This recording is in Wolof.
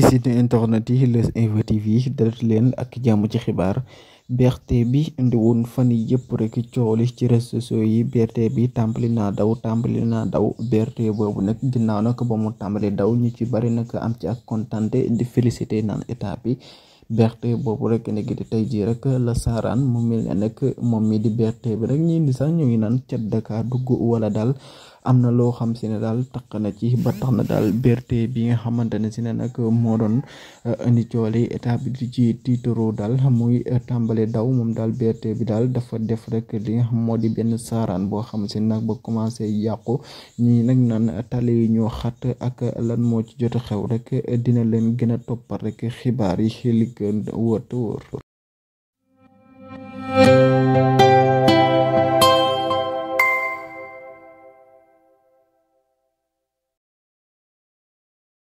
site internet yi Leuz Info TV dalal leen ak jàmm ci xibaar. BRT bi indi woon fan yii yëpp rek coow li ci réseaux sociaux yi. BRT bi tàmbali naa daw BRT boobu nag ginnaaw nag ba mu tàmbali daw ñu ci bari nag am ci ak kontante di félicité naan état bi. BRT boobu rek nekk di tey jii rek la saaraan mu mel ne nag moom mi di BRT bi rek ñii di sax ñu ngi naan ca Dakar dugg wala daal am na loo xam si ne daal taq na ci ba tax na daal BRT bi nga xamante ne si ne nag moo doon indi coole état bi di ci tiitaro daal muy tàmbale daw moom daal BRT bi daal dafa def rek li nga xam moo di benn saaraan boo xam si nag ba commencé yàqu ñi nag naan tali yi ñoo xat ak lan moo ci jot a xew rek dina leen gën a toppal rek xibaar yi li gën wóor te wóor